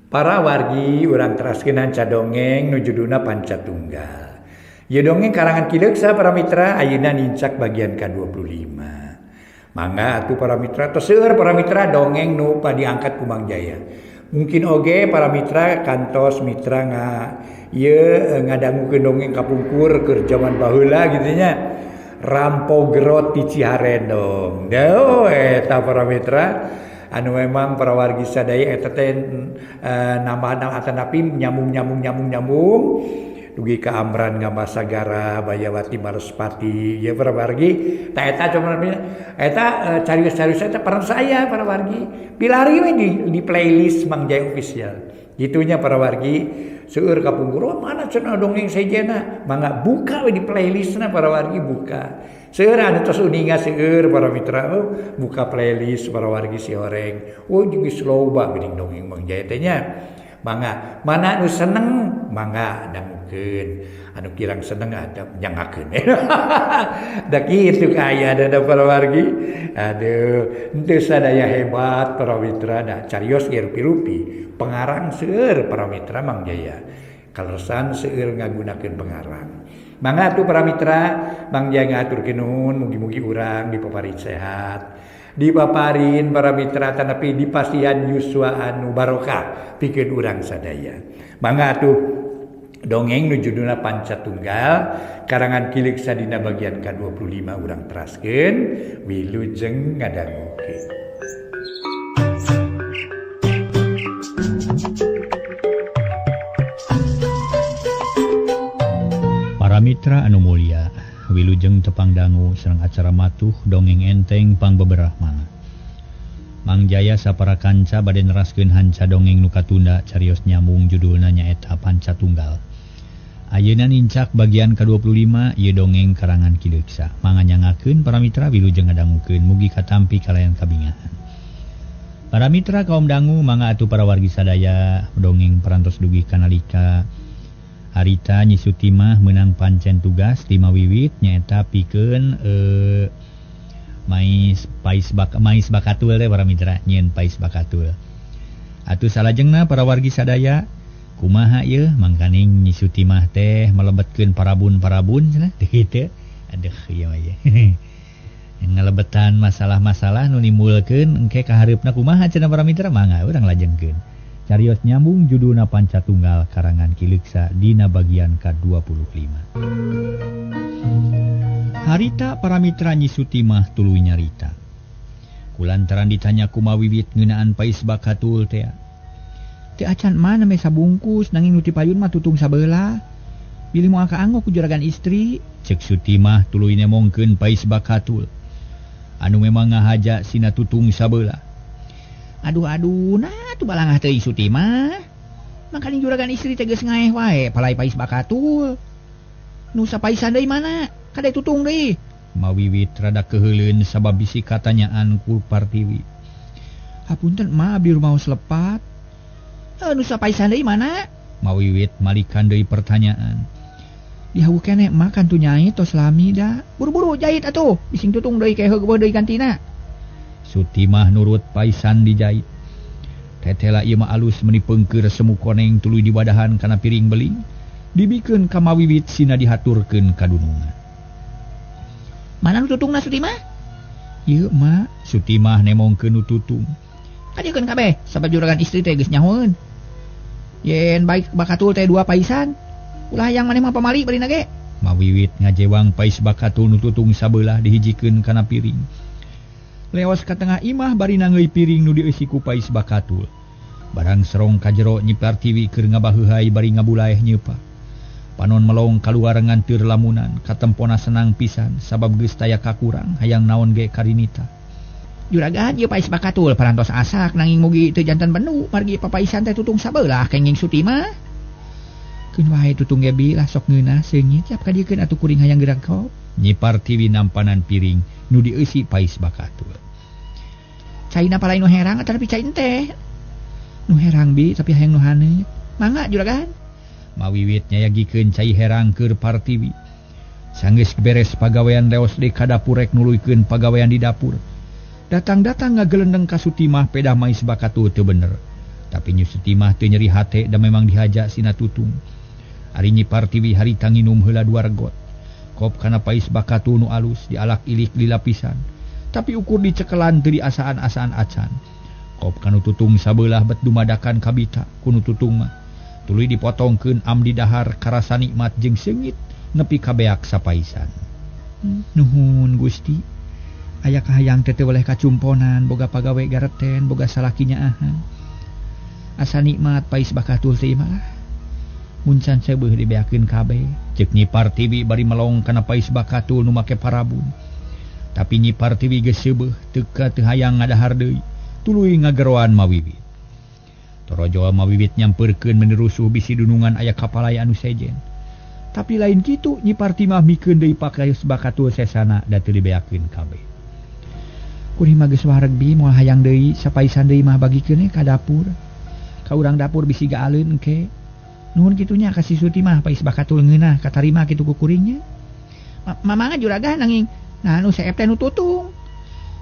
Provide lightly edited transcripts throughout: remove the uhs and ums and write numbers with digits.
Para wargi urang teraskeun hanca dongeng nu judulna Panca Tunggal. Ieu dongeng karangan Ki Leuksa para mitra ayeuna nincak bagian ka-25. Mangga atuh para mitra tos seueur para mitra dongeng nu diangkat ku Mang Jaya. Mungkin oge para mitra kantos mitra nga ieu ngadangukeun dongeng kapungkur keur jaman baheula kitu nya. Rampog Roti Ciharendong. Deuh eta para mitra anu memang para wargi sadaya eta teh nambah atanapi nyambung nyambung nyambung nyambung dugi ka Amran Ngamasagara Bayawati Marospati ya para wargi ta eta cuma eta carios-carios eta parang saya para wargi pilari we di playlist Mang Jaya Official gitunya para wargi seueur kapungkur oh, mana cenah dongeng sejena mangga buka we di playlistna para wargi buka seueur anu tos uninga seueur para mitra oh, buka playlist para wargi si horeng oh geus loba geuning dongeng Mang Jaya teh nya mangga mana anu seneng mangga dangukeun anu kirang seneng ada nyangakeun da kitu kaayaan da para wargi aduh henteu sadaya hebat para mitra da carios ge rupi-rupi pengarang seueur para mitra Mang Jaya kaleresan seueur ngagunakeun pengarang. Mangga atuh para mitra Mang Jaya ngaturkeun nuhun mugi-mugi urang dipaparin sehat dipaparin para mitra tanapi dipasihan yuswa anu barokah pikeun urang sadaya. Mangga atuh dongeng nu judulna Panca Tunggal karangan Ki Leuksa dina bagian ka-25 urang teraskeun wilujeng ngadangukeun. Para mitra anu mulia, wilujeng tepang dangu sareng acara matuh dongeng enteng pangbeberah manga. Mang Jaya sapara kanca bade neraskeun hanca dongeng nu katunda carios nyambung judulna nyaeta Panca Tunggal. Ayeuna nincak bagian ka-25 ieu dongeng karangan Ki Leuksa. Mangga nyangakeun para mitra wilujeng ngadangukeun mugi katampi kalayan kabingahan. Para mitra kaum dangu mangga atuh para wargi sadaya dongeng parantos dugi kanalika harita Nyi Sutimah menang pancen tugas lima wiwit nyaeta pikeun mais pais bak mais bakatul teh para mitra nyieun pais bakatul. Atuh salajengna para wargi sadaya kumaha ieu mangkaning Nyi Sutimah teh melebetkeun parabun-parabun cenah teh kitu. Aduh ieu mah ye. Ngalebetan masalah-masalah nu nimbulkeun engke kahareupna kumaha cenah para mitra mangga urang lajengkeun. Carios nyambung judulna Panca Tunggal karangan Ki Leuksa dina bagian ka-25. Harita para mitra Nyi Sutimah tuluy nyarita. Kulantaran ditanya kumaha wiwit ngeunaan pais bakatul teh. Teu acan mana me sabungkus nanging nu ti payun mah tutung sabelah. Bilih moal kaanggo ku juragan istri, cek Sutimah tuluy nemongkeun pais bakatul. Anu memang ngahaja sina tutung sabelah. Aduh aduh nah tu balangah teh Sutimah. Mangkaning juragan istri teh geus ngaeh wae palai pais bakatul. Nu sapaisan deui mana? Kade tutung deui. Mawiwit rada keuheuleun sabab bisi katanyaan ku Partiwi. Hapunten ma abdi rumaos lepat. Nu sapaisan deui mana? Mawiwit malikan deui pertanyaan. Dihawu keneh ma kantu nyait tos lami da. Buru-buru jait atuh, bising tutung deui keheug deui gantina. Sutimah nurut paisan dijait. Tetela ieu mah alus meuni peungkeur semu koneng tuluy diwadahan kana piring beling. Dibikeun ka mawiwit sina dihaturkeun ka dunungan. Mana nu tutungna Sutimah? Ieu ma, Sutimah nemongkeun nu tutung. Kadiekeun kabeh sabab juragan istri teh geus nyahoeun. Yen baik bakatul teh dua paisan. Ulah hayang maneh mah pamali barina ge. Mawiwit ngajewang pais bakatul nu tutung sabelah dihijikeun kana piring. Lewas ka tengah imah bari nangeui piring nu dieusi ku pais bakatul. Barang serong ka jero Nyi Partiwi keur ngabaheuhai bari ngabulaeh nyeupa. Panon melong kaluar nganteur lamunan, katempona senang pisan sabab geus taya kakurang hayang naon ge karinita. Juragan ieu pais bakatul parantos asak nanging mugi teu jantan benu margi papaisan teh tutung sabelah kenging Sutimah. Keun wae tutung ge bilah sok ngeunah seungit tiap kadiekeun atuh kuring hayang gerak kop. Nyi Partiwi nampanan piring nu dieusi pais bakatul. Caina palai nu herang atawa cai teh? Nu herang bi tapi hayang nu haneut. Mangga juragan. Mawiwit nyayagikeun cai herang keur Partiwi. Sanggeus beres pagawean leos deui ka dapur rek nuluykeun pagawean di dapur. Datang-datang ngagelendeng ka Sutimah pedah mais bakatul teu bener. Tapi Nyi Sutimah teu nyeri hate da memang dihaja sina tutung. Ari Nyi Partiwi harita nginum heula dua regot. Kop kana pais bakatul nu alus dialak ilik dilapisan. Tapi ukur dicekelan teu diasaan-asaan acan. Kop kanu tutung sabelah bet dumadakan kabita kunu tutung mah. Tuluy dipotongkeun am didahar karasa nikmat jeung seungit nepi ka beak sapaisan. Nuhun Gusti. Aya kahayang teh teu weleh kacumponan, boga pagawe gareten, boga salakinya ahan. Asa nikmat pais bakatul teh mah. Mun can seubeuh dibeakeun kabeh. Ceuk Nyi Partiwi bari melong kana pais bakatul nu make parabun. Tapi Nyi Partiwi geus seubeuh teu ka teu hayang ngadahar deui, tuluy ngageroan mawiwit. Torojol mawiwit nyampeurkeun menerusuh bisi dunungan aya kapalaya anu sejen. Tapi lain kitu Nyi Partimah mikeun deui pais bakatul sesana da teu dibeakeun kabeh. Kuring mah geus wareg bi moal hayang deui sapaisan deui mah bagikeun ka dapur. Ka urang dapur bisi gaaleun engke. Nuhun kitunya ka si Sutimah pais bakatul ngeunah katarima kitu ku kuringnya. Mamanga juragan nanging nah nu seep teh nu tutung.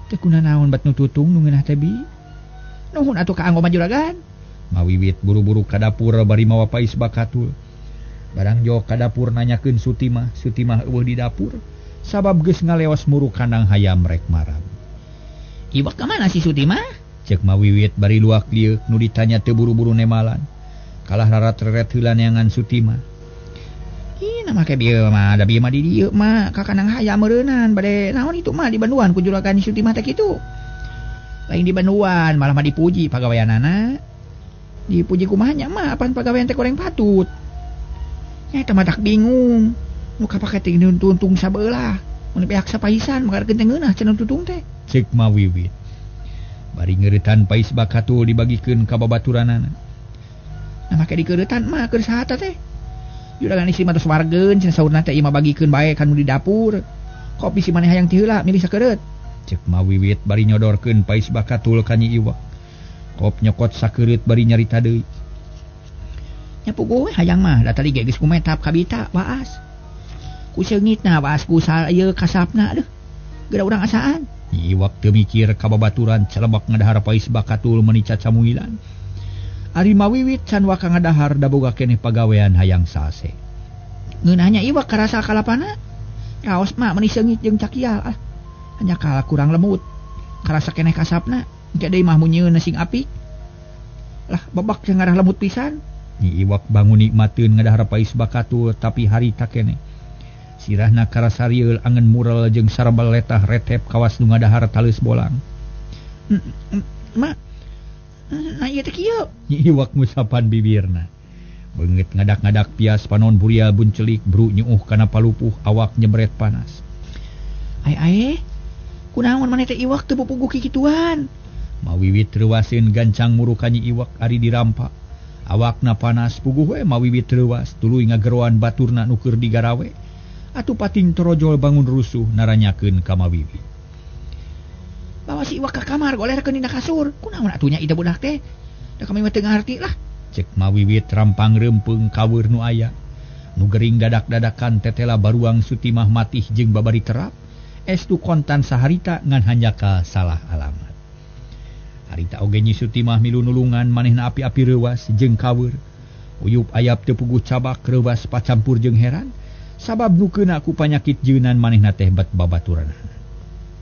Teu kunanaon bat nu tutung nu ngeunah teh bi. Nuhun atuh ka anggo mah juragan. Mawiwit buru-buru ka dapur bari mawa pais bakatul. Barang jauh ka dapur nanyakeun Sutimah, Sutimah eueuh di dapur sabab geus ngaleos muru kandang hayam rek marab. Iwak ka mana si Sutimah? Ceuk mawiwit bari luak lieuk nu ditanya teu buru-buru nemalan. Kalah rarat-reret heula neangan Sutimah. Ih, na make bieu mah, da bieu mah di dieu mah ka kandang hayam meureunan bade naon itu mah di Banduan ku juragan Sutimah teh kitu. Lain di Banduan malah mah dipuji pagaweanana. Dipuji kumaha nya mah apan pagawean teh goreng patut. Nya eta mah tak bingung. Nu kapake teh tuntung sabelah. Mun pihak sapaisan magarkeun teh ngeunah cenah tutung teh. Ceuk mawiwit. Bari ngeuretan pais bakatul dibagikeun ka babaturanana. Nah make dikeuretan mah keur saha teh? Juragan istri mah tos wargeun cenah saurna teh ieu mah bagikeun bae ka nu di dapur. Kopi si maneh hayang ti heula milih sakeureut. Ceuk mawiwit bari nyodorkeun pais bakatul ka Nyi Iwak. Kop nyokot sakeureut bari nyarita deui. Nya puguh we hayang mah da tadi ge geus kumetap kabita waas. Ku seungitna waas ku ieu kasapna deuh. Geura urang asaan. Nyi Iwak teu mikir ka babaturan celebak ngadahar pais bakatul meuni cacamuilan. Ari mawiwit can waka ngadahar da boga keneh pagawean hayang sase. Ngeunahnya Iwak karasa kalapana. Raos mah meuni seungit jeung cakial ah. Hanya kalah kurang lemut. Karasa keneh kasapna. Engke deui mah munyeun sing apik. Lah babak jeung ngarah lemut pisan. Nyi Iwak bangun nikmateun ngadahar pais bakatul tapi harita keneh. Sirahna karasa rieul angen mural jeung sarabal letah retep kawas nu ngadahar taleus bolang. Ma, nah ieu teh kieu. Nyi Iwak ngusapan bibirna. Beungeut ngadak-ngadak pias panon burial buncelik bru nyuuh kana palupuh awak nyebret panas. Ai ai, kunaon maneh teh Iwak teu pupuguh kikituan? Mawiwit reuwaseun gancang muru ka Nyi Iwak ari dirampa. Awakna panas puguh we mawiwit reuwas tuluy ngageroan baturna nu keur digarawe. Atuh pating torojol bangun rusuh naranyakeun ka mawiwit. Bawa si Iwak ka kamar golerkeun dina kasur. Kunaon atuh nya ieu budak teh? Da kami mah teu ngarti lah. Cek mawiwit rampang reumpeung kaweur nu aya. Nu gering dadak-dadakan tetela baruang Sutimah matih jeung babari terap. Estu kontan saharita ngan hanjakal salah alamat. Harita oge Nyi Sutimah milu nulungan manehna api-api reuwas jeung kaweur. Uyup ayap teu puguh cabak reuwas pacampur jeung heran. Sabab nu keuna ku panyakit jeunan manehna teh bet babaturanana.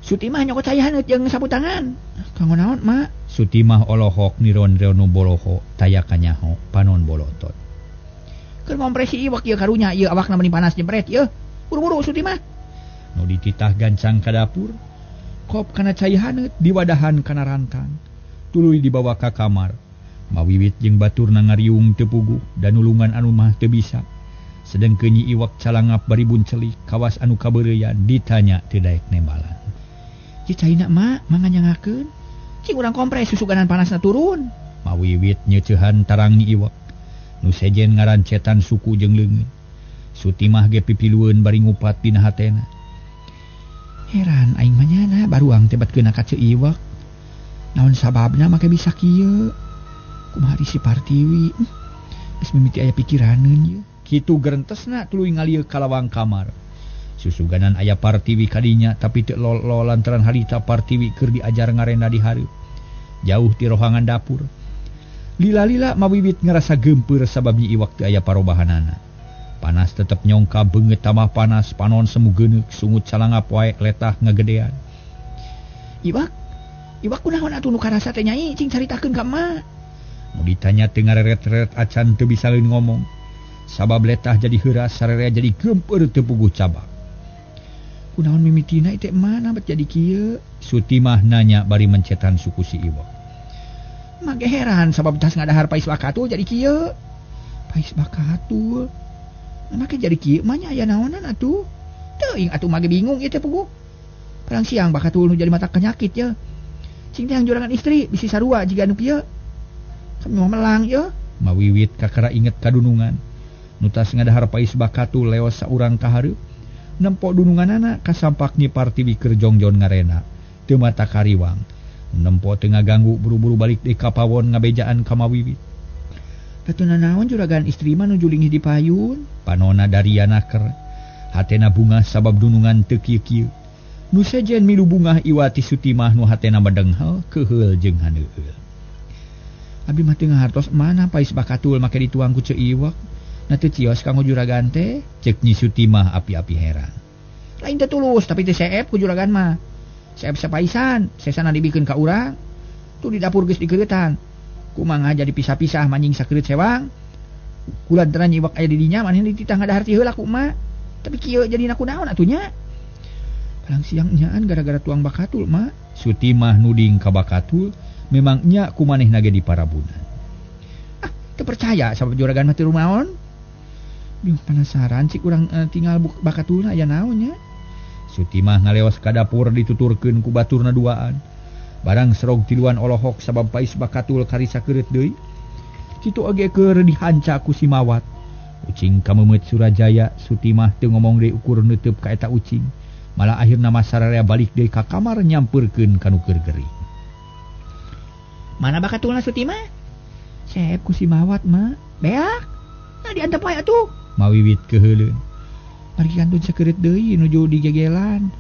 Sutimah nyokot cai haneut jeung sapu tangan. Kanggo naon, Ma? Sutimah olohok niron-rion nu boloho taya kanyaho panon bolotot. Keur ngompresi iwak ieu karunya ieu awakna meuni panas jebret ieu. Buru-buru Sutimah. Nu dititah gancang ka dapur, kop kana cai haneut diwadahan kana rantang. Tuluy dibawa ka kamar. Mawiwit jeung baturna ngariung teu puguh dan nulungan anu mah teu bisa. Sedengkeun Nyi Iwak calangap bari buncelik kawas anu kabeureuyan ditanya teu daek nembalan. Ieu caina ma manganyangakeun. Cing urang kompres susuganan panasna turun. Mawiwit nyeuceuhan tarang Nyi Iwak. Nu sejen ngarancetan suku jeung leungeun. Sutimah ge pipilueun bari ngupat dina hatena. Heran aing mah nyana baruang teh bat keuna ka Ceu Iwak. Naon sababna make bisa kieu? Kumaha si Partiwi? Geus mimiti aya pikiraneun ieu. Kitu gerentesna tuluy ngalieu ka lawang kamar. Susuganan aya Partiwi kadinya tapi teu lol-lol lantaran harita Partiwi keur diajar ngarenda di hareup. Jauh ti rohangan dapur. Lila-lila mawiwit ngerasa gempeur sabab Nyi Iwak teu aya parobahanana. Panas tetep nyongka beungeut tambah panas, panon semu geuneuk, sungut calangap wae letah ngagedean. Iwak, Iwak kunaon atuh nu karasa teh Nyai, cing caritakeun ka emak. Nu ditanya teu ngareret-reret acan teu bisa leun ngomong. Sabab letah jadi heuras, sararea jadi gempeur teu puguh cabak. Kunaon mimitina teh mana bet jadi kieu? Sutimah nanya bari mencetan suku si Iwak. Mage heran sabab tas ngadahar pais bakatul jadi kieu. Pais bakatul. Make jadi kieu mah nya aya naonan atuh. Teuing atuh mage bingung ieu teh puguh. Perang siang bakatul nu jadi mata penyakit ye. Cing teh jurangan istri bisi sarua jiga nu kieu. Kami mah melang ye. Mawiwit kakara inget kadunungan. Nu tas ngadahar pais bakatul leos saurang ka hareup. Nempo dununganana kasampak Nyi Partiwi keur jongjon ngarena. Teu mata kariwang. Nempo teu ngaganggu buru-buru balik deui ka pawon ngabejaan ka mawiwit. Katuna naon juragan istri mah nuju linggih di payun? Panona Dariana ker. Hatena bungah sabab dunungan teu kieu-kieu. Nu sejen milu bungah iwati Sutimah nu hatena medenghel keuheul jeung haneueul. Abi mah teu ngahartos mana pais bakatul make dituang ku Ceu Iwak. Na teu cios kanggo juragan teh, ceuk Nyi Sutimah api-api heran. Lain teu tulus tapi teu seep ku juragan mah. Seep sapaisan, sesana dibikeun ka urang. Tuh di dapur geus dikeureutan. Kumaha jadi pisah-pisah manjing sakeureup sewang. Kulantaran Nyi Iwak aya di dinya manehna dititah ngadahar ti heula ku emak. Tapi kieu jadina kunaon atuh nya? Palang siang nyaan gara-gara tuang bakatul, Mak. Sutimah nuding ka bakatul, memang nya ku manehna ge di parabunan. Ah, teu percaya sabab juragan mah teu rumaon. Bingung penasaran cik urang tinggal bakatulna aya naon nya. Sutimah ngaleos ka dapur dituturkeun ku baturna duaan. Barang serog tiluan olohok sabab pais bakatul karisa keureut deui. Kitu oge keur dihanca ku si Mawat. Ucing kameumeut Surajaya, Sutimah teu ngomong deui ukur neuteub ka eta ucing. Malah akhirna mah sararea balik deui ka kamar nyampeurkeun ka nu keur gering. Mana bakatulna Sutimah? Seep ku si Mawat, Mak. Beak. Nah diantep wae atuh. Mawiwit keuheuleun. Margi kantun sakeureup deui nuju digegelan.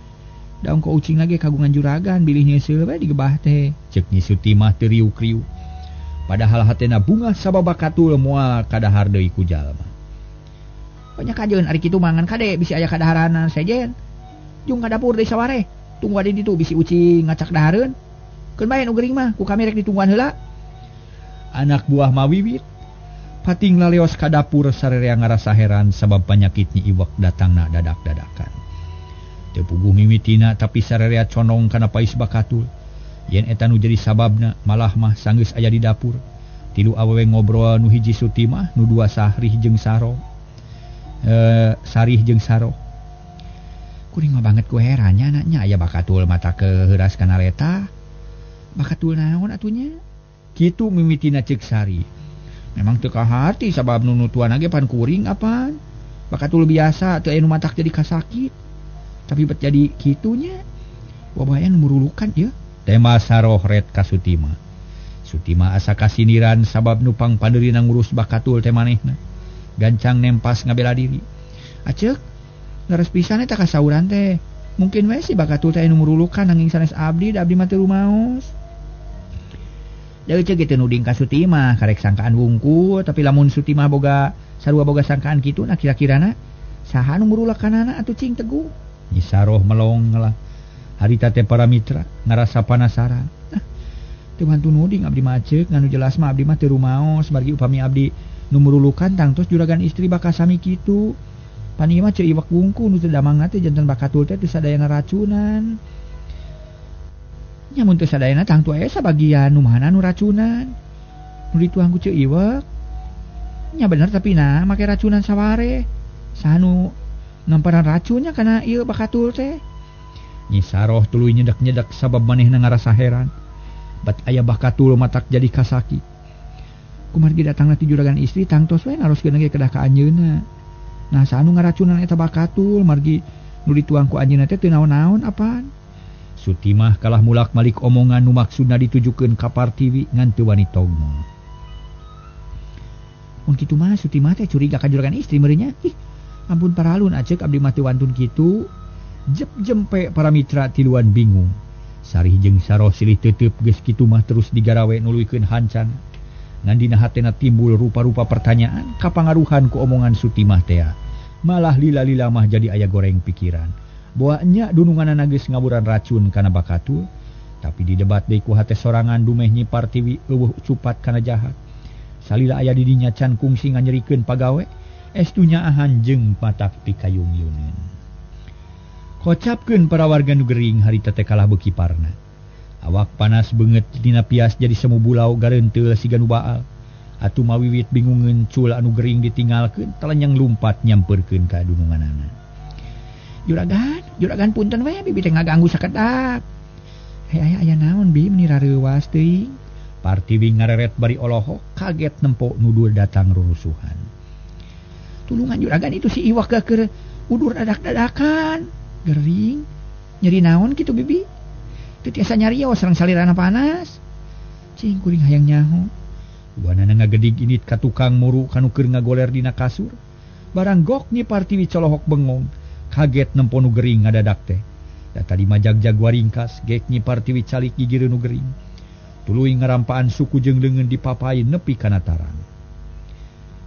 Da ongko ucing lagi kagungan juragan bilih nyeuseul we digebah teh. Ceuk Nyi Sutimah teu riuk-riuk. Padahal hatena bungah sabab bakatul moal kadahar deui ku jalma. Banyak kajeun ari kitu mangan kade bisi aya kadaharana sejen. Jung ka dapur deui sawareh. Tunggu di ditu bisi ucing ngacak dahareun. Keun bae nu gering mah ku kami rek ditungguan heula. Anak buah mawiwit pating laleos ka dapur sararea ngarasa heran sabab panyakit Nyi Iwak datangna dadak-dadakan. Teu puguh mimitina tapi sararea condong kana pais bakatul. Yen eta nu jadi sababna malah mah sanggeus aya di dapur. Tilu awewe ngobrol nu hiji Sutimah, nu dua Sahrih jeung Saro. Sarih jeung Saro. Kuring mah banget ku herannya anaknya aya bakatul mata keuheuras kana letah. Bakatul naon atunya? Kitu mimitina ceuk Sari. Memang teu kahati sabab nu nutuan ge pan kuring apaan. Bakatul biasa teu aya nu matak jadi kasakit. Tapi bet jadi kitunya. Wabaya nu murulukan ieu. Tema Saroh ret ka Sutimah. Sutimah asa kasiniran sabab nu pangpandeurina ngurus bakatul teh manehna. Gancang nempas ngabela diri. Aceuk, leres pisan eta kasauran teh. Mungkin we si bakatul teh nu murulukan nanging sanes abdi, da abdi mah teu rumaos. Da ceuk kitu nuding ka Sutimah karek sangkaan wungkul, tapi lamun Sutimah boga sarua boga sangkaan kitu na kira-kirana saha nu murulakanana atuh cing teguh. Nyi Saroh melong lah. Harita teh para mitra ngarasa panasaran. Nah, teu bantu nuding abdi mah ceuk, nganu jelas mah abdi mah teu rumaos margi upami abdi nu murulukan tangtos juragan istri bakal sami kitu. Pan ieu mah Ceu Iwak wungkul nu teu damangna teh janten bakatul teh teu sadayana racunan. Nya mun teu sadayana tangtu aya sabagian nu mana nu racunan. Nu dituang ku Ceu Iwak. Nya bener tapi nah make racunan saware. Saha nu ngamparan racunnya kana ieu bakatul teh. Nyi Saroh tuluy nyedek-nyedek sabab manehna ngarasa heran. Bat aya bakatul matak jadi kasakit. Kumargi datangna ti juragan istri tangtos we naroskeun ge kedah ka anjeunna. Nah saha nu ngaracunan eta bakatul margi nu dituang ku anjeunna teh teu naon-naon apaan. Sutimah kalah mulak-malik omongan nu maksudna ditujukeun ka Partiwi ngan teu wani togmo. Mun kitu mah Sutimah teh curiga ka juragan istri meureun nya. Ih, ampun paralun aceuk abdi mah teu wantun kitu. Jep jempe para mitra tiluan bingung. Sarih jeung Saroh silih teuteup geus kitu mah terus digarawe nuluykeun hancana. Ngan dina hatena timbul rupa-rupa pertanyaan kapangaruhan ku omongan Sutimah tea. Malah lila-lila mah jadi aya goreng pikiran. Boa nya dununganana geus ngaburan racun kana bakatul, tapi didebat deui ku hate sorangan dumeh Nyi Partiwi eueuh cupat kana jahat. Salila aya di dinya can kungsi nganyerikeun pagawe, estu nyaahan jeung matak pikayung-yuneun. Kocapkeun para warga nu gering harita teh kalah beuki parna. Awak panas beungeut dina pias jadi semu bulau gareunteul siga nu baal. Atuh mawiwit bingungeun cul anu gering ditinggalkeun talenyang lumpat nyampeurkeun ka dununganana. Juragan, juragan punten we bibi teh ngaganggu sakedak. Aya aya naon bi meuni rareuwas teuing. Partiwi ngareret bari olohok kaget nempo nudur datang rurusuhan. Tulungan juragan itu si Iwak keur udur dadak-dadakan. Gering nyeri naon kitu bibi? Teu tiasa nyarios sareng salirana panas. Cing kuring hayang nyaho. Wanana ngagedig init ka tukang muru kanu keur ngagoler dina kasur. Barang gok Nyi Partiwi colohok bengong, kaget nempo nu gering ngadadak teh. Da tadi mah jagjag waringkas, gek Nyi Partiwi calik gigireun nu gering. Tuluy ngarampaan suku jeung leungeun dipapain nepi kana tarang.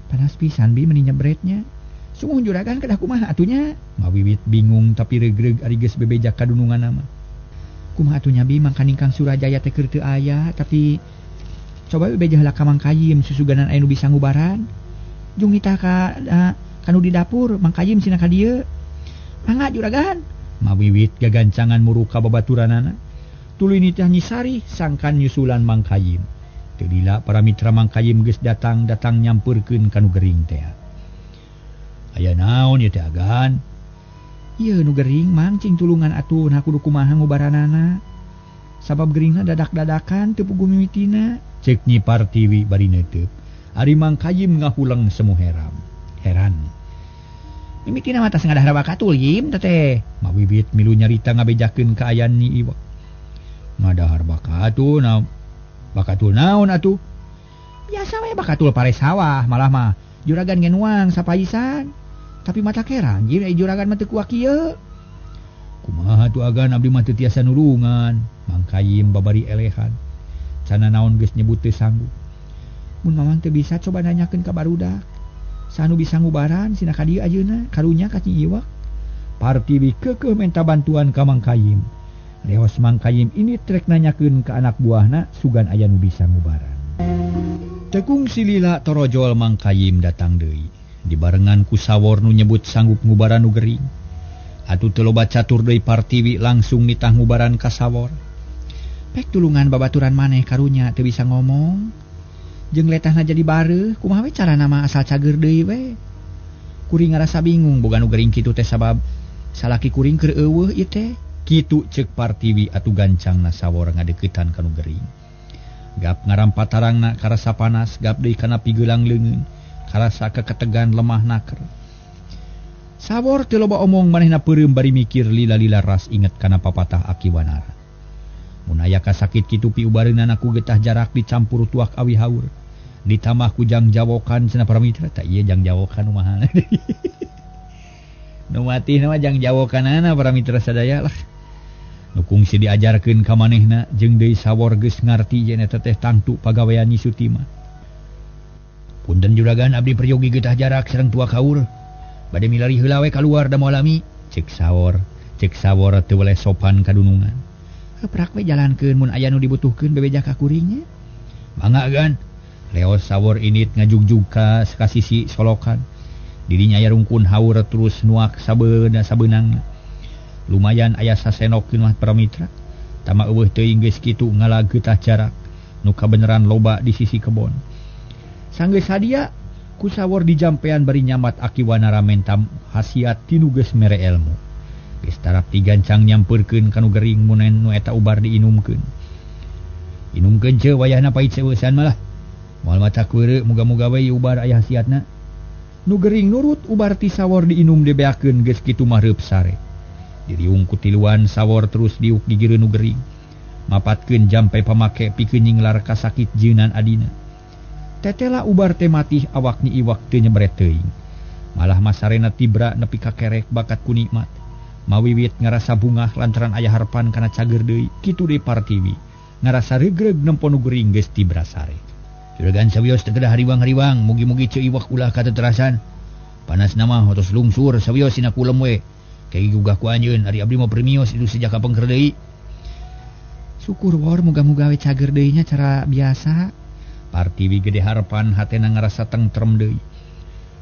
Panas pisan bi meuni nyebretnya. Sungguh juragan kedah kumaha atunya? Mawiwit bingung tapi regreg ari geus bebeja ka dununganna mah. Kumaha atunya bi mangkaning Kang Surajaya teh keur teu aya, tapi coba we beja heula ka Mang Kayim susuganan aya nu bisa ngubaran. Jung nitah ka kanu di dapur Mang Kayim sina ka dieu. Mangga juragan. Mawiwit gagancangan muru ka babaturanana. Tuluy nitah Nyi Sari sangkan nyusulan Mang Kayim. Teu lila para mitra Mang Kayim geus datang-datang nyampeurkeun ka nu gering teh. Aya naon ieu teh agan? Ieu nu gering Mang cing tulungan atuh nah kudu kumaha ngubaranana. Sabab geringna dadak-dadakan teu puguh mimitina. Ceuk Nyi Partiwi bari neuteup. Ari Mang Kayim ngahuleng semu heram. Heran. Mimitina mah tas ngadahar bakatul yim teteh. Mawiwit milu nyarita ngabejakeun kaayaan Nyi Iwak. Ngadahar bakatul na bakatul naon atuh? Biasa we bakatul pare sawah malah mah juragan ge nuang sapaisan. Tapi mata keran jir juragan mah teu kuak kieu. Kumaha tuh agan abdi mah teu tiasa nulungan. Mang Kayim babari elehan. Cana naon geus nyebut teu sanggup. Mun mamang teu bisa coba nanyakeun ka barudak. Sanu bisa ngubaran sina ka dieu ajeuna karunya ka Nyi Iwak. Partiwi keukeuh menta bantuan ka Mang Kayim. Leos Mang Kayim ini trek nanyakeun ka anak buahna sugan aya nu bisa ngubaran. Tekung silila torojol Mang Kayim datang deui. Dibarengan ku sawor nu nyebut sanggup ngubaran nu gering. Atuh teu loba catur deui Partiwi langsung nitah ngubaran ka sawor. Pek tulungan babaturan maneh karunya teu bisa ngomong. Jeung letahna jadi bareuh, kumaha we carana mah asal cager deui we. Kuring ngarasa bingung boga nu gering kitu teh sabab salaki kuring keur eueuh ieu teh. Kitu ceuk Partiwi atuh gancangna sawor ngadeuketan ka nu gering. Gap ngarampa tarangna karasa panas, gap deui kana pigelang leungeun. Karasa keketegan lemah naker. Sawor teu loba omong manehna peureum bari mikir lila-lila ras inget kana papatah Aki Wanara. Mun aya kasakit kitu piubareunana ku getah jarak dicampur tuak awi haur. Ditambah ku jang jawokan cenah para mitra, tah ieu jang jawokan nu mahal. Nu matih mah jang jawokanana para mitra sadaya lah. Nu kungsi diajarkeun ka manehna jeung deui sawor geus ngarti yen eta teh tangtu pagawean Nyi Sutimah. Punten juragan abdi peryogi getah jarak sareng tuak haur. Bade milari heula we kaluar da moal lami. Ceuk sawor teu weleh sopan kadunungan. Heuh we jalankeun mun aya nu dibutuhkeun bebeja ka kuringnya. Mangga gan. Leos sawor init ngajugjug ka sisi solokan. Didinya aya rungkun haur terus nuak sabeuna sabeunangna. Lumayan aya sasenokeun mah para mitra. Tama eueuh teuing geus kitu ngalag getah jarak nu kabeneran loba di sisi kebon. Sanggeus sadia ku sawor dijampean bari nyamat Aki Wanara mentam hasiat tinu geus mere elmu. Geus tarap digancang nyampeurkeun ka nu gering munen nu eta ubar diinumkeun. Inumkeun ceu wayahna pait seueusan malah. Moal maca kureuk muga-muga we ubar aya hasiatna. Nu gering nurut ubar ti sawor diinum dibeakeun geus kitu mah reup sare. Diriung ku tiluan sawor terus diuk gigireun nu gering. Mapatkeun jampe pamake pikeun nyinglar kasakit jeunan adina. Tetela ubar teh matih awak Nyi Iwak teu nyebret teuing. Malah masarena tibra nepi ka kerek bakat ku nikmat. Mawiwit ngarasa bungah lantaran aya harepan kana cager deui, kitu deui Partiwi. Ngarasa regreg nempo nu gering geus tibra sare. Juragan sawios teu kedah hariwang-hariwang, mugi-mugi ceu iwak ulah kateterasan. Panas nama otos lungsur sawios dina kulem we. Kayak gugah ku anjeun ari abdi mah premios itu sejak kapengker deui. Syukur Wor, muga-muga we cager deui nya cara biasa. Partiwi gede harapan hatena ngarasa tentrem deui.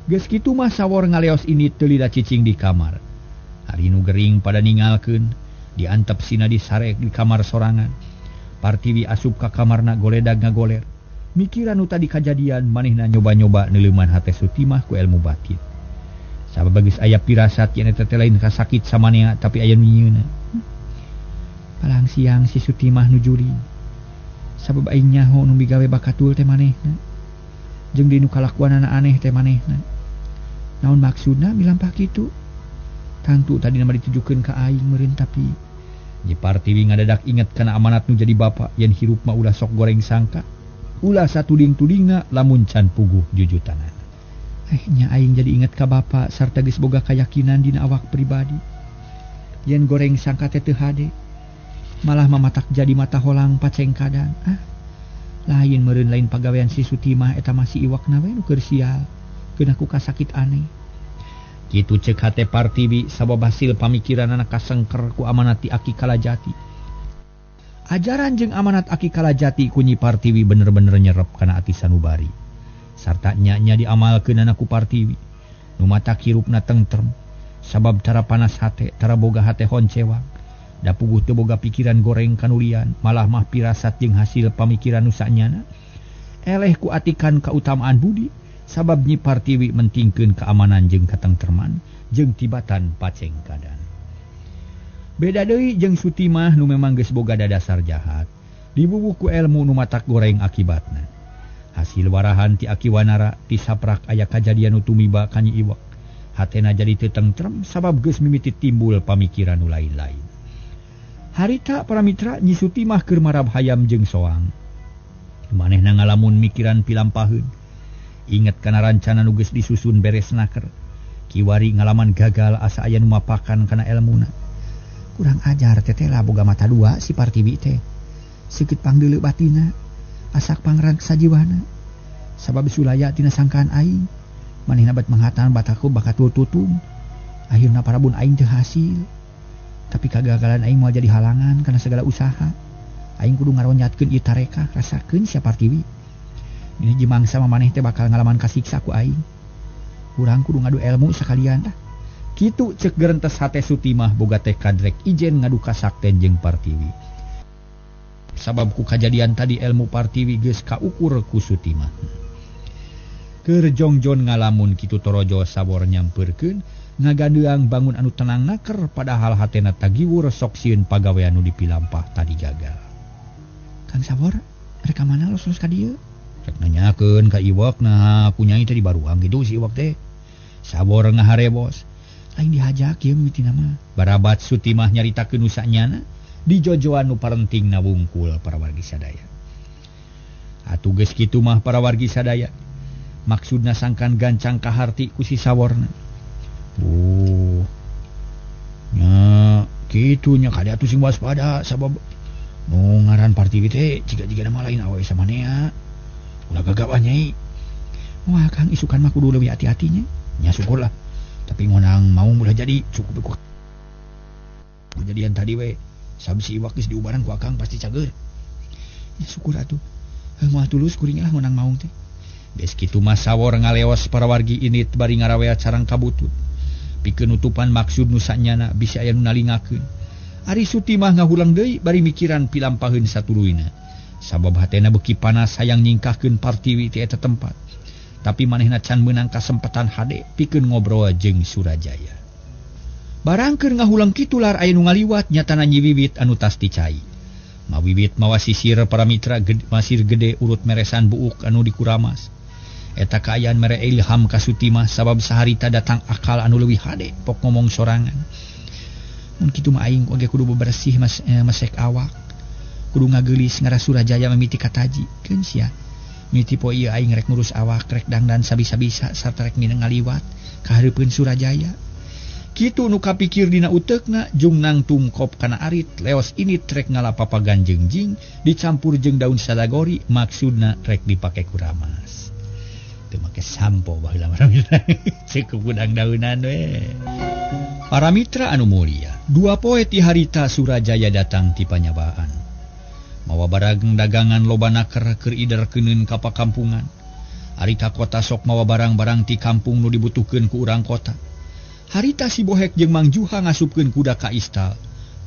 Geus kitu mah Sawor ngaleos ini teu lila cicing di kamar. Ari nu gering pada ningalkeun, diantep sina disarek di kamar sorangan. Partiwi asup ka kamarna goledag ngagoler. Mikiran nu tadi kajadian manehna nyoba-nyoba neuleuman hate Sutimah ku ilmu batin. Sabab geus aya pirasat yen eta teh lain kasakit samanea tapi aya nu nyieunna. Palang siang si Sutimah nu jurig. Sabab aing nyaho nu migawe bakatul teh manehna. Jeung dinu kalakuanana aneh teh manehna. Naon maksudna milampah kitu? Tangtu tadi nama ditujukeun ka aing meureun tapi Nyi Partiwi ngadadak inget kana amanat nu jadi bapa yen hirup mah ulah sok goreng sangka. Ulah satuding-tudingna lamun can puguh jujutanana. Nya aing jadi inget ka bapa sarta geus boga kayakinan dina awak pribadi. Yen goreng sangka teh teu hade, malah mamatak jadi mata holang pacengkadan. Ah, lain meureun lain pagawean si Sutimah eta masih iwakna we nu keur sial, keuna ku kasakit aneh. Kitu ceuk hate Partiwi sabab hasil pamikiranana kasengker ku amanat ti Aki Kalajati. Ajaran jeung amanat Aki Kalajati ku Nyi Partiwi bener-bener nyerep kana ati sanubari. Sarta nya-nya diamalkeunana ku Partiwi. Nu matak hirupna tentrem sabab tara panas hate, tara boga hate honcewang. Da puguh teu boga pikiran goreng kanulian, malah mah pirasat jeung hasil pamikiran nu sanyana. Eleh ku atikan kautamaan budi sabab Nyi Partiwi mentingkeun keamanan jeung katengtreman jeung tibatan pacengkadan. Beda deui jeung Sutimah nu memang geus boga dadasar jahat, dibubuh ku elmu nu matak goreng akibatna. Hasil warahan ti Aki Wanara ti saprak aya kajadian nu tumiba ka Nyi Iwak. Hatena jadi teu tentrem sabab geus mimiti timbul pamikiran nu lain-lain. Harita para mitra Nyi Sutimah keur marab hayam jeung soang. Manehna ngalamun mikiran pilampaheun. Inget kana rancana nu geus disusun beres naker. Kiwari ngalaman gagal asa aya nu mapakan kana elmuna. Kurang ajar teteh lah boga mata dua si Partiwi teh. Sikeut pangdeuleu batina, asak pangrang sajiwana. Sabab sulaya tina sangkaan aing, manehna bat manghatan bataku bakatul tutung. Akhirna parabun aing teu hasil. Tapi kagagalan aing moal jadi halangan kana segala usaha. Aing kudu ngaronyatkeun ieu tareka, rasakeun sia Partiwi. Ini jemangsa maneh teh bakal ngalaman kasiksa ku aing. Urang kudu ngadu ilmu sakalian tah. Kitu ceuk gerentes hate Sutimah boga tekad rek ijen ngadu kasakten jeung Partiwi. Sabab ku kajadian tadi ilmu Partiwi geus kaukur ku Sutimah. Keur jongjon ngalamun kitu torojo Sawor nyampeurkeun ngagandeang bangun anu tenang naker padahal hatena tagiwur sok sieun pagawean nu dipilampah tadi gagal. Kang Sawor, rek ka mana los-los ka dieu? Rek nanyakeun ka Iwak nah kunyai teh di baruang kitu si Iwak teh. Sawor ngaharebos. Lain dihajak ieu mimitina mah. Barabat Sutimah nyaritakeun nu sanyana di jojoan nu parentingna wungkul para wargi sadaya. Atuh geus kitu mah para wargi sadaya. Maksudna sangkan gancang kaharti ku si Saworna. Oh. Nya kitu nya kade atuh sing waspada sabab nu ngaran Partiwi teh jiga-jiga mah lain awewe samanea. Ulah gagap ah nyai. Wah Kang isukan mah kudu leuwih hati-hati nya. Nya syukurlah. Tapi ngonang mau ulah jadi cukup ku kejadian tadi we. Sab si Iwak geus diubaran ku akang pasti cager. Nya syukur atuh. Heuh moal tulus kuring lah ngonang maung teh. Geus kitu mah Sawor ngaleos para wargi init bari ngarawea carang kabutut. Pikeun nutupan maksud nu sanyana bisi aya nu nalingakeun. Ari Sutimah ngahulang deui bari mikiran pilampaheun satuluyna. Sabab hatena beuki panas hayang nyingkahkeun Partiwi ti eta tempat. Tapi manehna can meunang kasempatan hade pikeun ngobrol jeung Surajaya. Barang keur ngahulang kitu lar aya nu ngaliwat nyatana Nyi Wiwit anu tas ti cai. Ma Wiwit mawa sisir para mitra masir gede urut meresan buuk anu dikuramas. Eta kaayaan mere ilham ka Sutimah sabab saharita datang akal anu leuwih hade pok ngomong sorangan. Mun kitu mah aing oge kudu bebersih mesek awak. Kudu ngageulis ngara Surajaya mimiti kataji. Keun sia. Mimiti poe ieu aing rek ngurus awak rek dangdan sabisa-bisa sarta rek mineng ngaliwat ka hareupeun Surajaya. Kitu nu kapikir dina uteukna jung nangtung kop kana arit leos ini trek ngalapapagan jengjing dicampur jeung daun sadagori maksudna rek dipake kuramas. Teu make sampo baheula para mitra. Cukup gudang daunan we. Para mitra anu mulia, dua poe ti harita Surajaya datang ti panyabaan. Mawa barang dagangan loba naker keur iderkeuneun ka pakampungan. Harita kota sok mawa barang-barang ti kampung nu dibutuhkeun ku urang kota. Harita si Bohek jeung Mang Juha ngasupkeun kuda ka istal.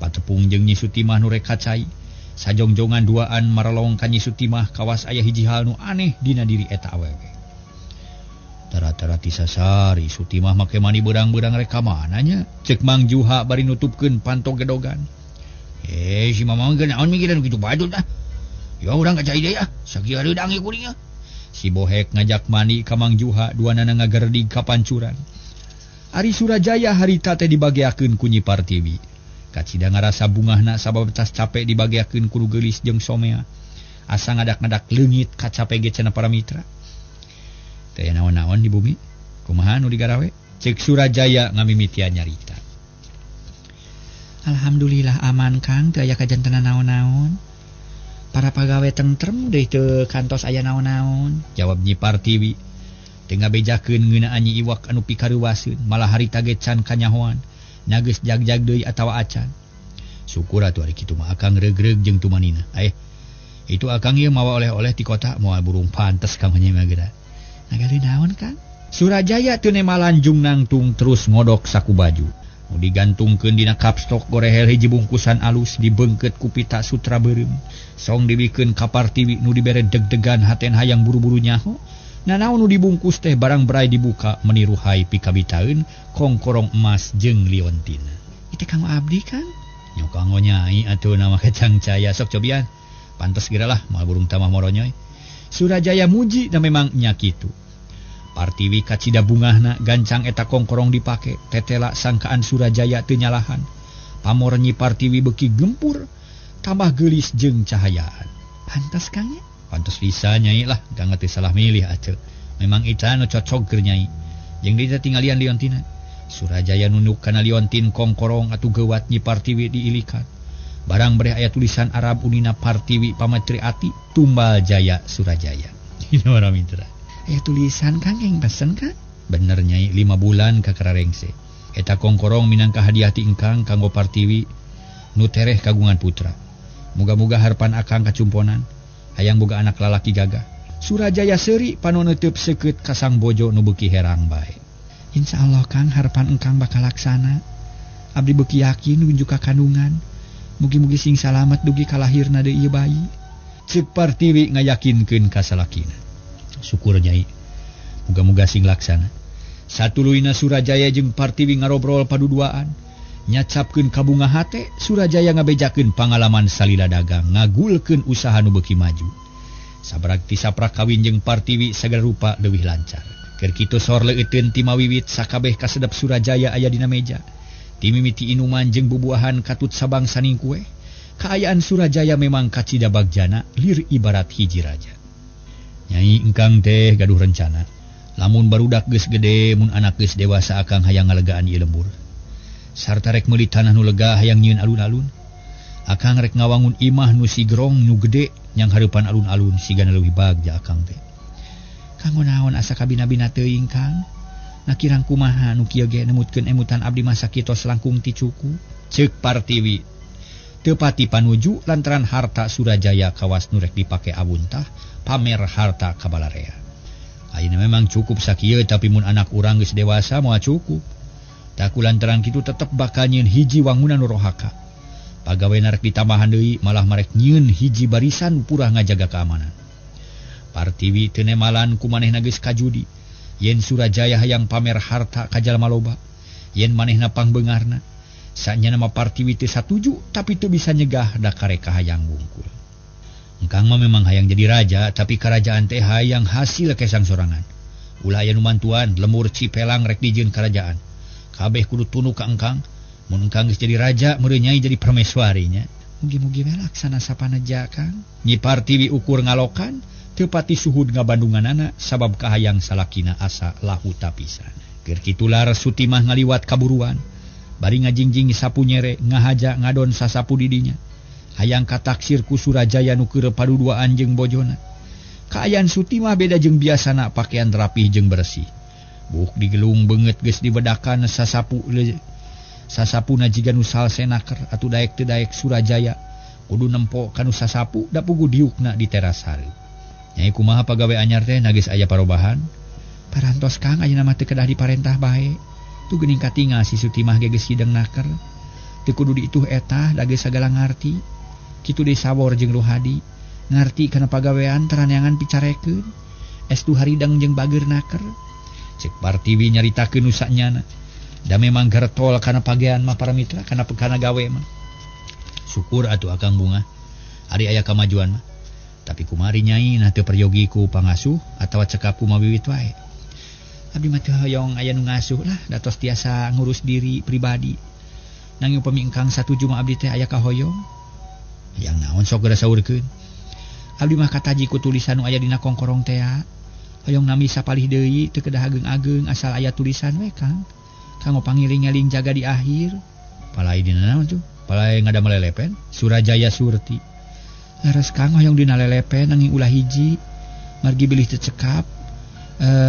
Patepung jeung Nyi Sutimah nu rek kacai. Sajongjongan duaan marelong ka Nyi Sutimah kawas aya hiji hal nu aneh dina diri eta awewe. Tara-tara ti sasari Sutimah make mani beurang-beurang rek ka mana nya? Ceuk Mang Juha bari nutupkeun panto gedogan. Si Mamang ge naon mikiran kitu badut ah. Ya urang ka cai deui ah, sakieu hareudang ieu kuring ah. Si Bohek ngajak mani ka Mang Juha duanana ngagerdig ka pancuran. Ari Surajaya harita teh dibageakeun ku Nyi Partiwi. Kacida ngarasa bungahna sabab tas capek dibageakeun ku nu geulis jeung somea. Asa ngadak-ngadak leungit kacape ge cenah para mitra. Teh naon-naon di bumi? Kumaha nu digarawe? Ceuk Surajaya ngamimitian nyarita. Alhamdulillah aman Kang, teu aya kajantenan naon-naon. Para pagawe tentrem deui teu kantos aya naon-naon. Jawab Nyi Partiwi. Teu ngabejakeun ngeunaan Nyi Iwak anu pikareuwaseun, malah harita ge can kanyahoan. Nageus jag-jag deui atawa acan. Syukur atuh ari kitu mah akang reug-reug jeung tumanina. Itu akang ieu mawa oleh-oleh ti kota, moal burung pantes ka mah geura. Nagali naon Kang? Surajaya teu nemalan jung nangtung terus ngodok saku baju. Nu digantungkeun dina kapstok gorehel hiji bungkusan alus dibeungkeut ku pita sutra beureum. Song dibikeun ka Partiwi nu dibere deg-degan haten hayang buru-buru nyaho. Nanaon nu dibungkus teh barang berai dibuka meniruhai pikabitaeun kongkorong emas jeung liontina. Itu kanggo abdi Kang? Nyo kanggo nyai atuh nama kacang caya sok cobian. Pantes geura lah moal burung tamah moronyoy. Surajaya muji da memang nya kitu. Partiwi kacida bungahna gancang eta kongkorong dipake tetela sangkaan Surajaya teu nyalahan. Pamor Nyi Partiwi beuki gempur tambah geulis jeung cahayaan. Pantes Kang nya? Pantes bisa nyai lah, gak ngerti salah milih atuh. Memang eta nu cocok keur nyai. Jeung deui tingalian liontina. Surajaya nunduk kana liontin kongkorong atuh geuwat Nyi Partiwi diilikan. Barang bereh aya tulisan Arab unina Partiwi pamatri ati tumbal jaya Surajaya. Ini para mitra. Aya tulisan Kang yang pesen Kang? Bener nyai, 5 bulan ka kararengse. Eta kongkorong minangka hadiah ti engkang kanggo Partiwi nu tereh kagungan putra. Muga-muga harpan akang kacumponan. Hayang boga anak lalaki gagah. Surajaya seuri panoneuteub seukeut ka sang bojo nu beuki herang bae. Insyaallah Kang harapan engkang bakal laksana. Abdi beuki yakin nuju ka kandungan. Mugi-mugi sing salamet dugi ka lahirna deui ieu bayi. Ceuk Partiwi ngayakinkeun ka salakina. Syukur nyai. Muga-muga sing laksana. Satuluyna Surajaya jeung Partiwi ngarobrol paduduaan. Nyacapkeun kabunga hate, Surajaya ngabejakeun pangalaman salila dagang, ngagulkeun usaha nu beuki maju. Sabrak ti saprak kawin jeung Partiwi sagala rupa leuwih lancar. Keur kitu sor leuteun ti mawiwit sakabeh kasedep Surajaya aya dina meja. Ti mimiti inuman jeung bubuahan katut sabangsaning kue. Kaayaan Surajaya memang kacida bagjana, lir ibarat hiji raja. Nyai engkang teh gaduh rencana. Lamun barudak geus gede, mun anak geus dewasa akang hayang ngalegaan ieu lembur. Sarta rek meuli tanah nu lega hayang nyieun alun-alun. Akang rek ngawangun imah nu sigrong nu gede nyang hareupan alun-alun sigana leuwih bagja akang teh. Kanggo naon asa kabina-bina teuing Kang? Nakirang kumaha nu kieu ge nemutkeun emutan abdi masa kitos langkung ti cuku? Ceuk Partiwi. Teu pati panuju lantaran harta Surajaya kawas nu rek dipake awuntah pamer harta ka balarea. Ayeuna memang cukup sakieu tapi mun anak urang geus dewasa moal cukup. Taku lantaran kitu tetep bakal nyieun hiji wangunan nu rohaka. Pagawe rek ditambahan deui malah marek nyieun hiji barisan purah ngajaga keamanan. Partiwi teu nemalan ku manehna geus kajudi. Yen Surajaya hayang pamer harta ka jalma loba, yen manehna pangbeungarna. Sanyana mah Partiwi teu satuju tapi teu bisa nyegah da kareka hayang wungkul. Engkang mah memang hayang jadi raja tapi karajaan teh hayang hasil kesang sorangan. Ulah aya nu mantuan lemur cipelang rek dijieun karajaan. Kabeh kudu tunduk ka engkang. Mun engkang geus jadi raja meureun nyai jadi permaiswari nya. Mugi-mugi we laksana sapaneja Kang. Nyi Partiwi ukur ngalokan teu pati suhud ngabandunganana sabab kahayang salakina asa lahuta pisan. Keur kitu lar Sutimah ngaliwat kaburuan. Bari ngajingjing sapu nyere ngahaja ngadon sasapu didinya. Hayang kataksir ku Surajaya nu keur paduduaan jeung bojona. Kaayaan Sutimah beda jeung biasana pakaian rapih jeung bersih. Buuk digelung beungeut geus dibedakan sasapu sasapuna jiga nu salsenaker atuh daek teu daek Surajaya kudu nempo kanu sasapu da pugu diukna di teras hareup. Nyai kumaha pagawe anyar teh na geus aya parobahan? Parantos Kang ayeuna mah teu kedah diparentah bae. Tuh geuning katingal si Sutimah ge geus hideng naker. Teu kudu diituh eta da geus sagala ngarti. Kitu deui sawor jeung Ruhadi. Ngarti kana pagawean taraneangan picarekeun. Estu haridang jeung bageur naker. Cek Partiwi nyaritakeun nu sanyana. Da memang gertol kana pagean mah para mitra kana pekana gawe mah. Syukur atuh akang bunga. Ari aya kamajuan mah. Tapi kumari nyai nah teu peryogi ku pangasuh atawa cekap ku mawiwit wae. Abdi mah teu hoyong aya nu ngasuh lah da tos tiasa ngurus diri pribadi. Nanging upami engkang satuju mah abdi teh aya kahoyong. Hayang naon sok geura saurkeun. Abdi mah kataji ku tulisan nu aya dina kongkorong tea. Hoyong nami sapalih deui teu kedah ageung-ageung asal aya tulisan we Kang. Kanggo pangiling-eling jaga di akhir. Palai dina naon tuh? Palai ngadamel lelepen Surajaya Surti. Leres Kang hoyong dina lelepen nanging ulah hiji. Margi bilih teu cekap.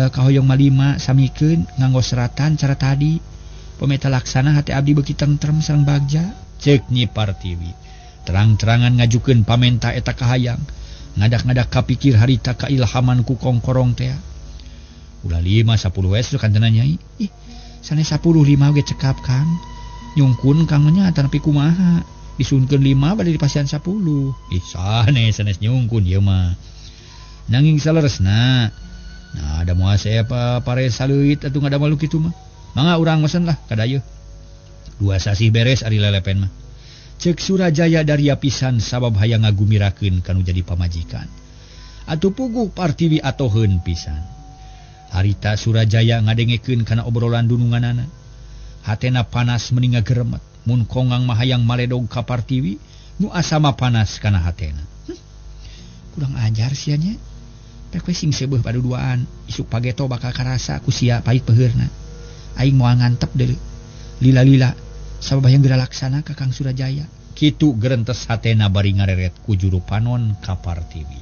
Kahoyong malima samikeun nganggo seratan cara tadi. Pameta laksana hate abdi beuki tentrem sareng bagja. Ceuk Nyi Partiwi. Terang-terangan ngajukeun pamenta eta kahayang. Ngadak-ngadak kapikir harita kailhaman ku kongkorong tea. Ulah 5 10 we kantena nyai. Ih, sanes 10 5 ge cekap Kang. Nyungkun Kang nya tanapi kumaha. Disunkeun 5 bade dipasihan 10. Ih, sanes sanes nyungkun ieu mah. Nanging saleresna. Nah, ada moal saya apa pare saleuit atuh ngadamel kitu mah. Mangga urang mesen lah kadayeuh. 2 sasih beres ari lelepen mah. Ceuk Surajaya daria pisan sabab hayang ngagumirakeun kanu jadi pamajikan. Atuh puguh Partiwi atoheun pisan. Harita Surajaya ngadengekeun kana obrolan dununganana. Hatena panas meni ngageremet. Mun kongang mah hayang maledog ka Partiwi nu asama panas kana hatena. Kurang ajar sia nya. Pek we sing seubeuh paduduaan, isuk pageto bakal karasa ku sia pahit peheurna. Aing moal ngantep deui. Lila-lila sabab hayang geura laksana ka Kang Surajaya. Kitu gerentes hatena bari ngareret ku juru panon ka Partiwi.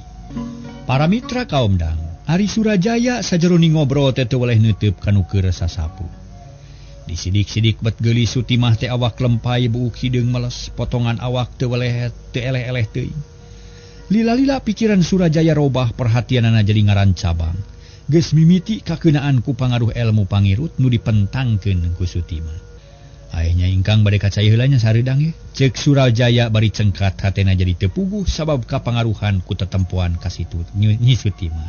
Para mitra kaum dang, ari Surajaya sajeroni ngobrol teh teu weleh neuteub kanu keur sasapu. Disidik-sidik bet geulis Sutimah teh awak lempai buuk hideung meles, potongan awak teu weleh teu eleh-eleh teuing. Lila-lila pikiran Surajaya robah perhatianana jadi ngaran cabang. Geus mimiti kakeunaan ku pangaruh ilmu pangirut nu dipentangkeun ku Sutimah. Aehnya ingkang bade kacai heula nya sareudang ye. Ceuk Surajaya bari cengkat hatena jadi teu puguh sabab kapangaruhan ku tetempoan ka situ Nyi Sutimah.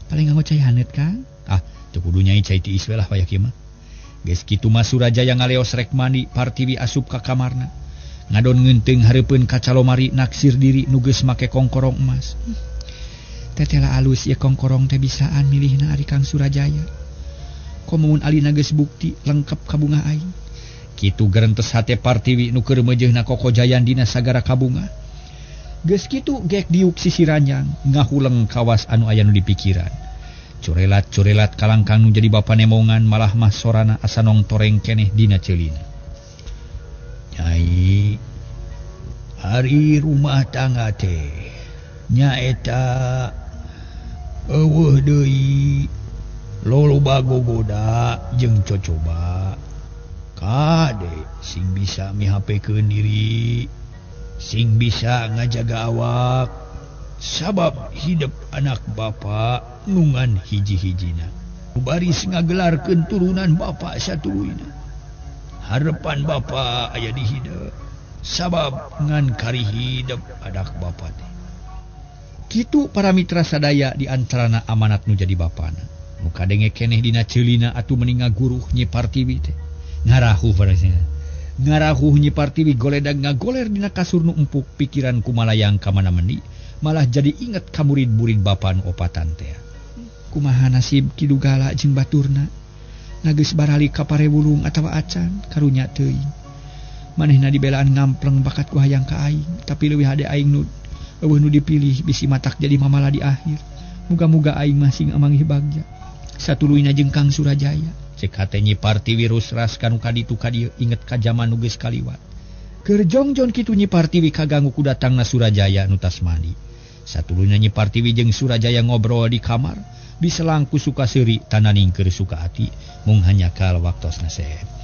Paling nganggo cai haneut Kang. Ah, teu kudu nyai cai tiis we lah wayah kieu mah. Geus kitu mah Surajaya ngaleos rek mandi Partiwi asup ka kamarna. Ngadon ngeunteung hareupeun kaca lomari naksir diri nu geus make kongkorong emas. Tetela alus ieu kongkorong teh bisaan milihna ari Kang Surajaya. Komo mun alina geus bukti lengkap kabungah aing. Kitu gerentes hate Partiwi nu keur meujeuhna kokojayan dina sagara kabungah. Geus kitu gek diuk sisi ranjang ngahuleng kawas anu aya nu dipikiran. Curelat-curelat kalangkang nu jadi bapa nemongan malah mah sorana asa nongtoreng keneh dina ceulina. Nyai, ari rumah tangga teh nyaeta eueuh deui loloba gogoda jeung cocoba. Kade sing bisa mihapekeun diri, sing bisa ngajaga awak sabab hidup anak bapa nungan hiji-hijina. Baris ngagelarkeun turunan bapa satuluyna. Harapan bapa aya di hidup sabab ngan kari hidup anak bapa teh. Kitu para mitra sadaya di antarana amanat nu jadi bapana. Nu kadenge keneh dina ceulina atuh meni ngaguruh Nyi Partiwi teh. Ngarahuh barasnya. Ngarahuh Nyi Partiwi goledag ngagoler dina kasur nu empuk pikiran kumalayang ka mana mendi malah jadi inget ka murid-murid bapa nu opatan teh. Kumaha nasib Ki Dugala jeung baturna? Nageus barali ka parewulung atawa acan karunya teuing. Manehna dibelaan ngampleng bakat ku hayang ka aing, tapi leuwih hade aing nu eueuh nu dipilih bisi matak jadi mamala di akhir. Muga-muga aing mah sing amanggih bagja. Satuluyna jeung Kang Surajaya. Cek hate Nyi Partiwi rusras kanu kaditu ka dieu inget ka jaman nu geus kaliwat. Keur jongjon kitu Nyi Partiwi kaganggu ku datangna Surajaya nu tas mandi. Satuluyna Nyi Partiwi jeung Surajaya ngobrol di kamar, diselang ku suka seuri tananing keur suka ati mung hanya kal waktosna sep.